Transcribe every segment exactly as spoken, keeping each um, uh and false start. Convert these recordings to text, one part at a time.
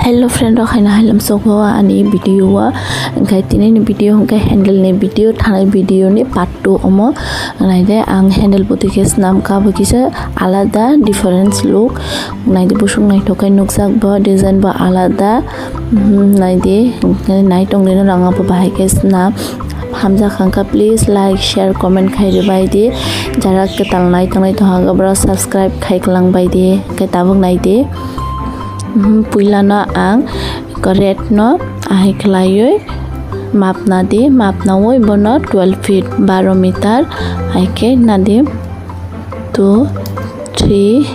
Hello friend rok, haino hailam sokho ani video o. Hwnkhe tini ni video hwnkhe handle ni video, thanai video ni part two omo. Naide ang handle bwtwi khe swnam kha, bo kisa alada difference look. Naide busuk naithok khe nukjak bo, design bo alada. Mhm, naide, nai tongdi no rang abo bahai khe swnam. Hamjak hwnkha, please like, share, comment khai rwbai di. Jara kwtal nai tongnai tongha borok subscribe khai kwlangbai di. Hwnkhe tabuk naidi. Mhm, puilano ang red no ahai khlaiwi map nadi, map nawi bono twelve feet, baro meter ahai khe nadi. Two, three,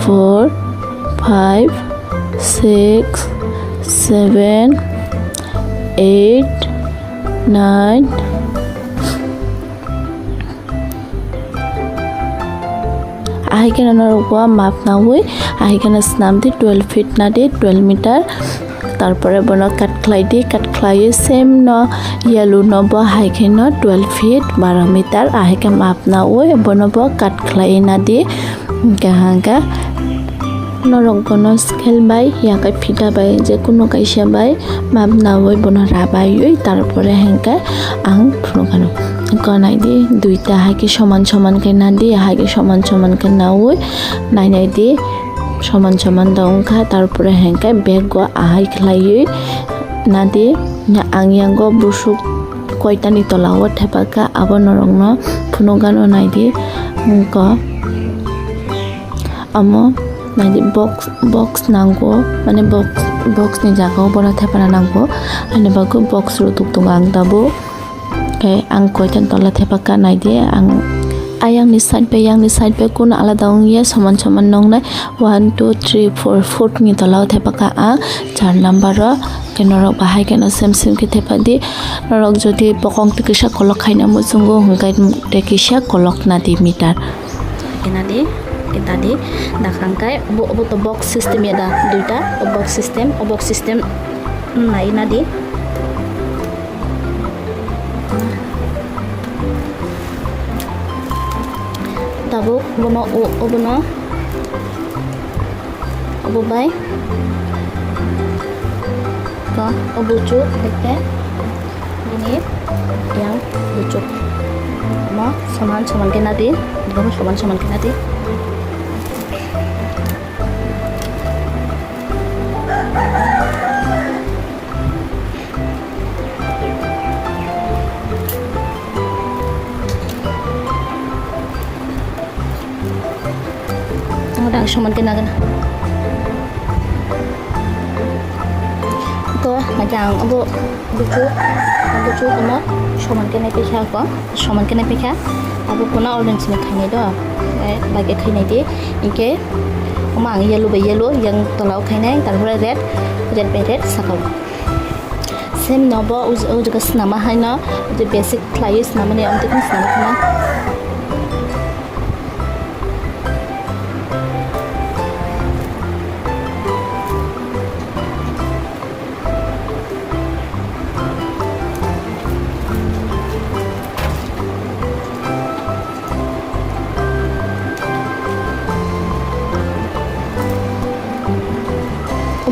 four, five, six, seven, eight, nine. Ahai kheno norok bo map nawi, ahai kheno swnam di twelve feet nadi, twelve meter. Tarpore bono cut khlai di, cut khlaiwi same no yellow no bo hai kheno twelve feet, baro meter, ahai khe map nawi bono bo cut khlai nadi. Hwnkhe hwnkhe norok bono scale bai ya khe fita bai je kuno kaisa bai map nawi bono rabaiwi, tarpore hwnkhe ang phunukano. Hwnkhe naidi duita hai khe soman soman khe nadi, hai khe soman soman khe nawi nainai di. Soman soman da wngkha, tarpore hwnkhe bag o ahai khlaiwi nadi. Ang yango busuk koitani tola o thepakha, abo norokno phunukgano naidi. Wngkha omo naidi, box, box nango, mane box, box ni jaga o bono thepana nango, ani bagwi box rwtuk tongo ang tabuk. Khe ang koitan tola thepakha naidi, ang ayang ni side bai yang ni side bai kuno alada wngya, soman soman nongnai. One, two, three, four, fourth ni tola o thepakha ang char number o. Khe norok bahai kheno sem sem khe thepadi. Norok jodi bokong twi kisa kolok khaina muchungo hwnkhe tei kisa kolok nadi meter. Khe nadi, khe tadi, dakhang khai obo, obo to box system ya da, duita, o box system, o box system nai nadi. Tabuk bono o, obono obo bai to o buchuk hwnkhe bini yang buchuk mo soman soman khe nadi, bono soman soman khe nadi. Ang soman khe nagana. Ko, naikhe ang abo buchu, buchu kono soman khe nai pekha ko, soman khe nai pekha. Abo kono orange ni khainai do, eh, bai khe khainai di. Hwnkhe omo ang yellow bai yellow, yang tola o khainai, tarpore red, red bai red saka o. Same no bo uj-, o jaga swnama hai no, je basic khlaiwi swnamani, amtwi kheno swnama khna.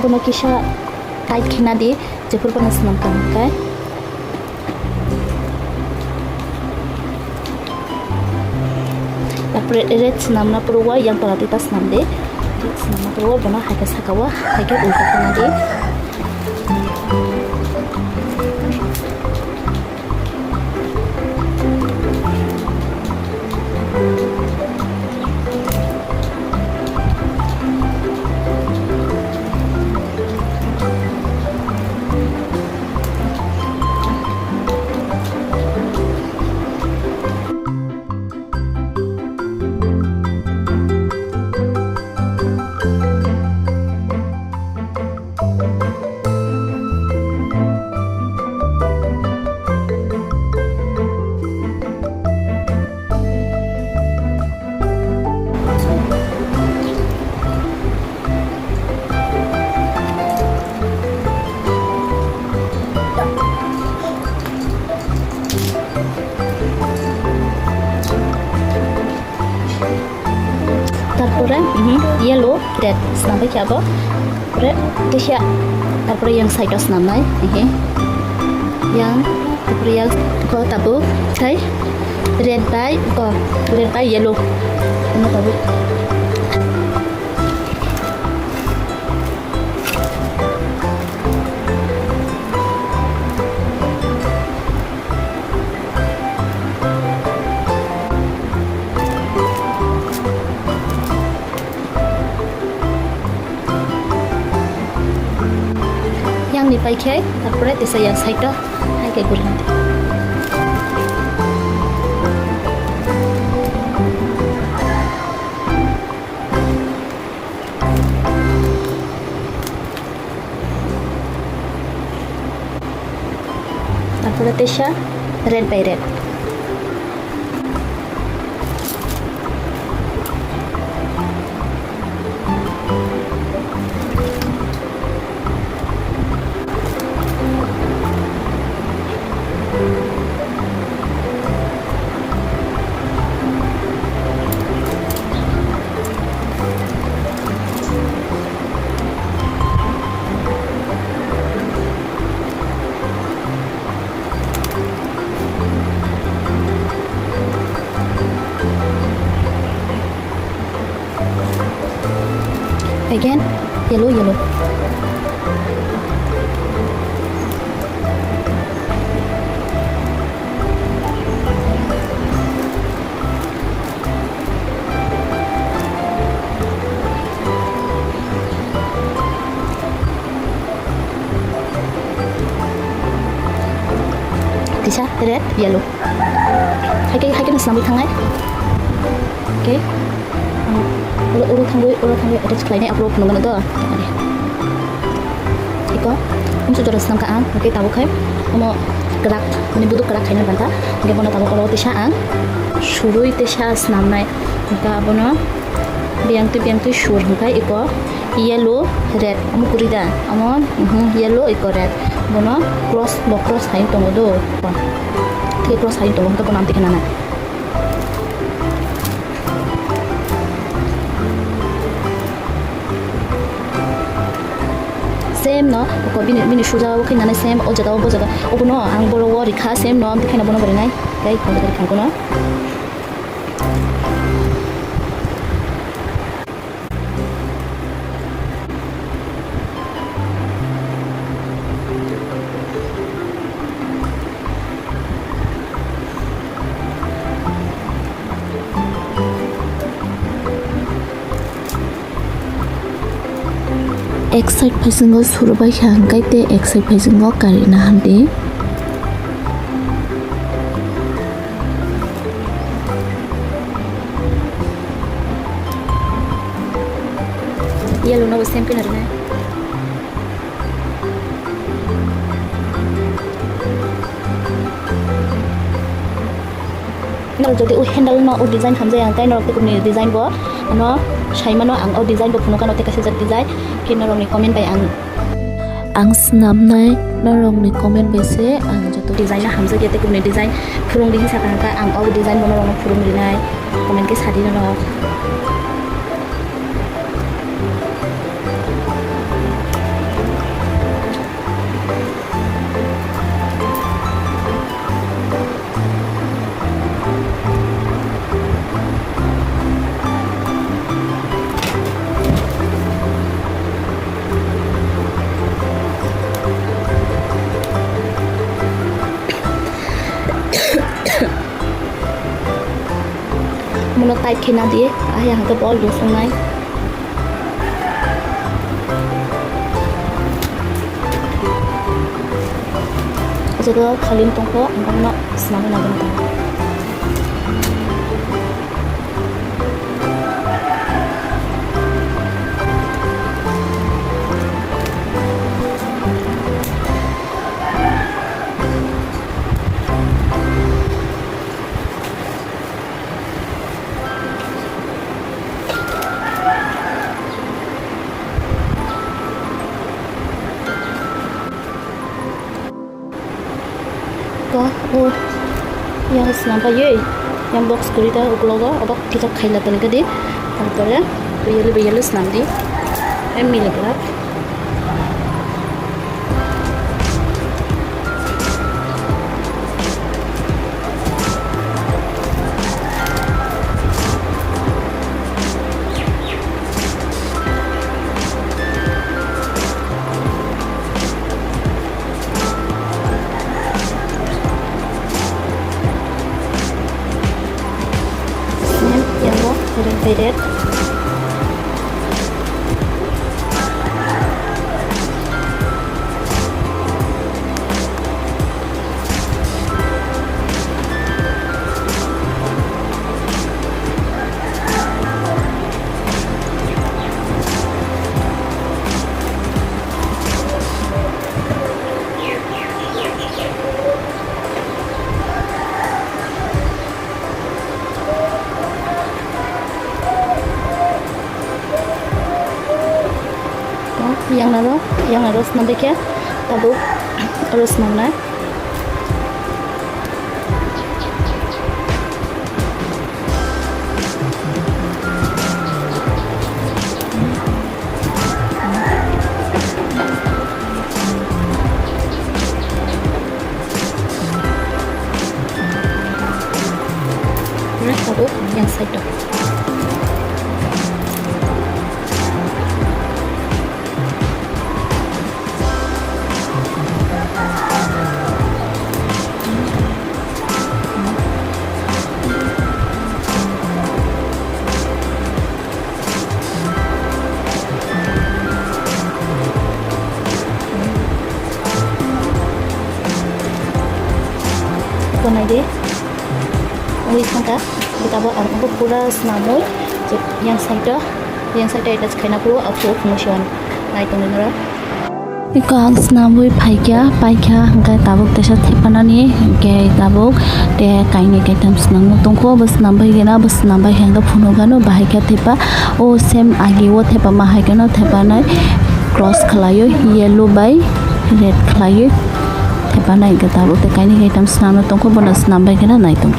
Obono kisa tight khna di, jephuru phano swnam tong khe. Tarpore red swnamna poro o yang tola duita swnam di. Red swnamna poro o bono hai khe saka o, hai khe ulta khna di. Yellow, red, swnam bai khe abo. Pore teisa, tarpore yang side o swnamnai, ehe. Yang, tarpore yang ko tabuk, khai red bai ko, red bai yellow. Ano tabuk. Yang ni pai khe, tarpore tesa yang side o, hai khe guri hwn. Tarpore teisa red by red. Again, yellow, yellow. Tisa, red, yellow. Hai khe, hai khe no swnamwi thangnai. Okay. Ang oro, oro thangwi, oro thangwi attach khlainai, aphuru phunukgwno do. Iko, umsu jora swnamkha ang, okay, tabuk khai. Omo kwrak, mani buduk kwrak khaina banta. Hwnkhe bono tabuk oro tisa ang surui tisa swnamnai. Hwnkhe abono biyang twi, biyang twi sur hwnkhe iko. Yellow, red, omo kwrwi da? Omo, mhm, yellow, iko red. Bono cross, bo cross hai tongo do. Tei cross hai tongo, hwnkhe bono amtwi khe nanai. Same no, ko bini, bini suja o khe nanai same, o jaga o, bo jaga. Obono ang borok o rikha, same no, amtwi khe bono bo rinai. Tei, ko jaga rikha bono. Ek side phaisingo suru bai kha hwnkhe tei ek side phaisingo karina handi. Yellow no bo same khe na rinai. Norok jodi o handle no o design khamjai ang, tei norok tukumni design bo ano sai mano ang, o design bo phunukha no tei kaisa jak design khe norokni comment bai ang. Ang swnamnai norokni comment bai se ang joto design no hamjakya, tei kubuni design phwrwng di hinwi sakha hwnkhe ang o design bo norokno phwrwng rinai, comment khe sadi norok. Muno tight khe na di, ah, yang hwnkhe bo loose wngnai. O jaga o khali wng tongkho, ang bono swnamwi naiwi tong. To, o, yang swnam pai, yang box kwrwi ta uklogo, obo kisa khaila tongkha di, tarpore. Yellow bai yellow swnam di. Em milik lak. Yang yellow, red bai red. Yang naro, yang naro swnam bai khe tabuk aro swnam nai. Tabuk yang side o. Tonai de. Ui thangka, tabuk ang bo pura swnamwi, yang side o, yang side o attach khaina phuru, aphuru phunukse nai tongwi norok. Eko ang swnamwi phaikha, paikha, hwnkhe tabuk teisa thepanani, hwnkhe tabuk tei kainwi kaitham swnamno tongkho, bo swnam bai gana, bo swnam bai hwnkhe phunukgano, bahai khe thepa, o same agi o thepama hai kheno thepanai cross khlaiwi yellow bai red khlaiwi thepanai hwnkhe tabuk tei kainwi kaitham swnamno tongkho, bono swnam bai gana nai tong.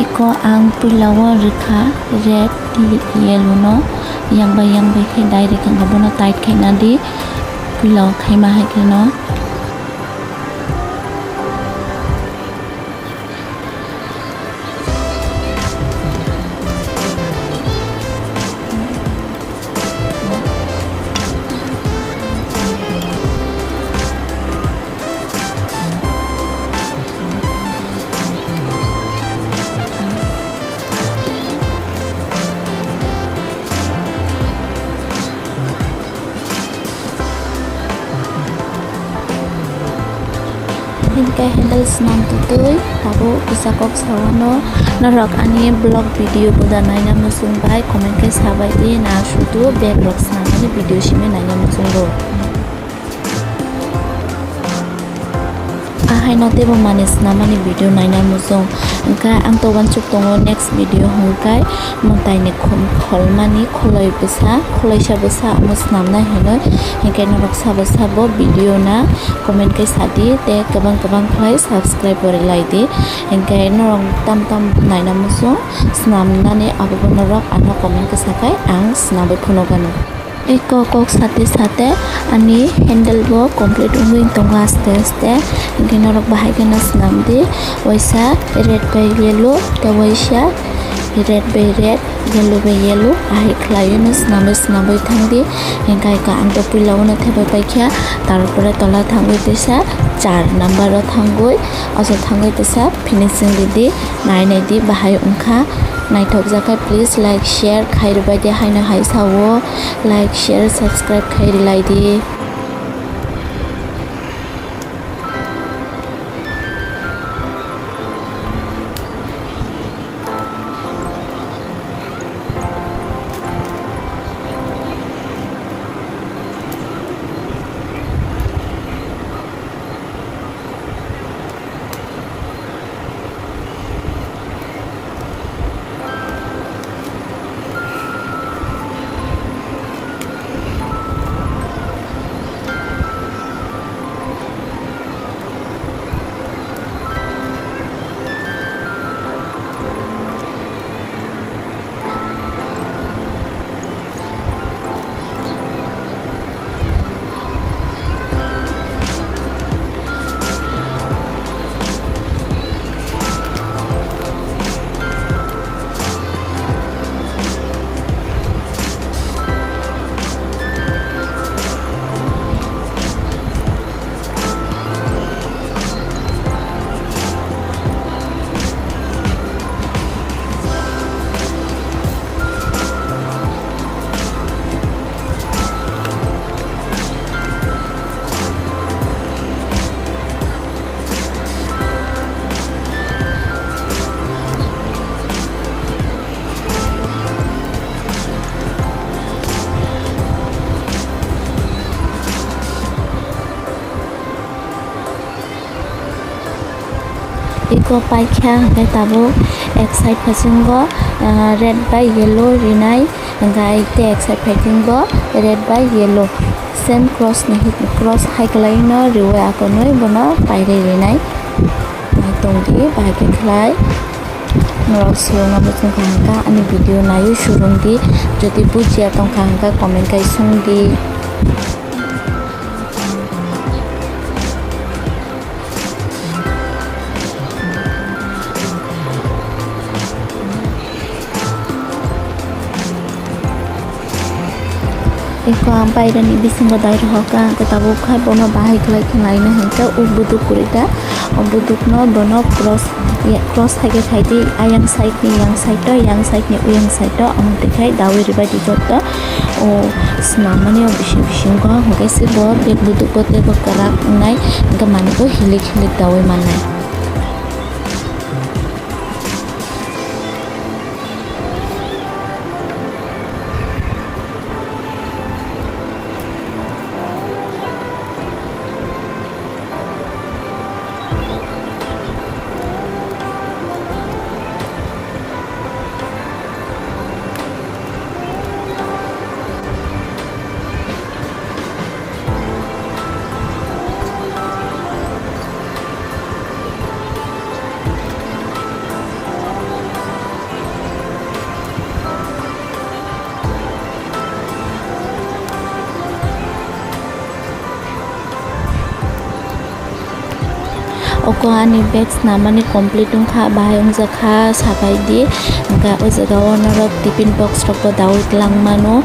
Eko ang puila o rwkha red tei yellow no, yang bai yang bai khe direct wngkha bono tight khaina di, puila o khaima hai kheno. Hingke handle swnam tutui tabuk kisa kok sawano norok ani vlog video buda naina muchung bai comment khe sabai di na sudu bag rok swnamani video simi naina muchungo. Ahaino teibo manwi swnamani video naina muchung. Hwnkhe ang to uansuk tongo next video hwnkhe mwtaini khum kholmani kholoi bwsa, kholoisa bwsa omo swnamnai hinwi. Hinkhe norok sabo sabo video na comment khe sadi tei kwbang kwbang khlai subscribe bo rwlai di. Hinkhe norok tam tam naina muchung swnamnani abobo norok ano comment khe sakhai ang swnamwi phunukgano. Eko kok sate sate ani handle bo complete wngwi tongo aste aste. Hinkhe norok bahai kheno swnam di, waisa red bai yellow tei waisa red bai red, yellow bai yellow ahai khlaiwi no swnamwi swnamwi thang di. Hinkhe eko ang to puila o no thepai paikha, tarpore tola thangwi teisa char number o thangwi, oso thangwi teisa finishing ridi, nai nai di bahai wngkha. Naithokjakha, please like, share khai rwbai di, haino hai sao like, share, subscribe khai rwlai di. Eko paikha hwnkhe tabuk ek side phasingo, ah, red bai yellow rinai, hwnkhe tei ek side phaisingbo red bai yellow. Same cross ni hi, cross hai kwlaino riwi akonwi bono pairwi rinai. Tongdi bahai khe khlai. Norok swrwngna muchungkha hwnkha ani video naiwi swrwngdi. Jodi bujiya tongkha hwnkha comment khai swngdi. Eko ang baireni bisingo dai rohorkha, ang khe tabuk khai bono bahai khlai khe naina hwnkhe o buduk kwrwi da. O budukno bono cross, ya, cross hai khe khai di, ayang side ni yang side o, yang side ni uyang side o, omo twi khai dawi rwbai di joto. O swnam mani o bising bisingo hwnkhe se bo bek buduk bo teibo kwrak wngnai, hwnkhe manwi bo hilik hilik dawi mannai. Oko ani bag snamani complete wngkha, bahai wngjakha, sabai di. Hwnkhe o jaga o norok tiffin box rok bo daui twlang mano,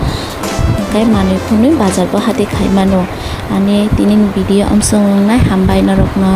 hwnkhe manwi phunwi bazar bo hati khai mano. Ani tini ni video amsong wngnai, hambai norok no.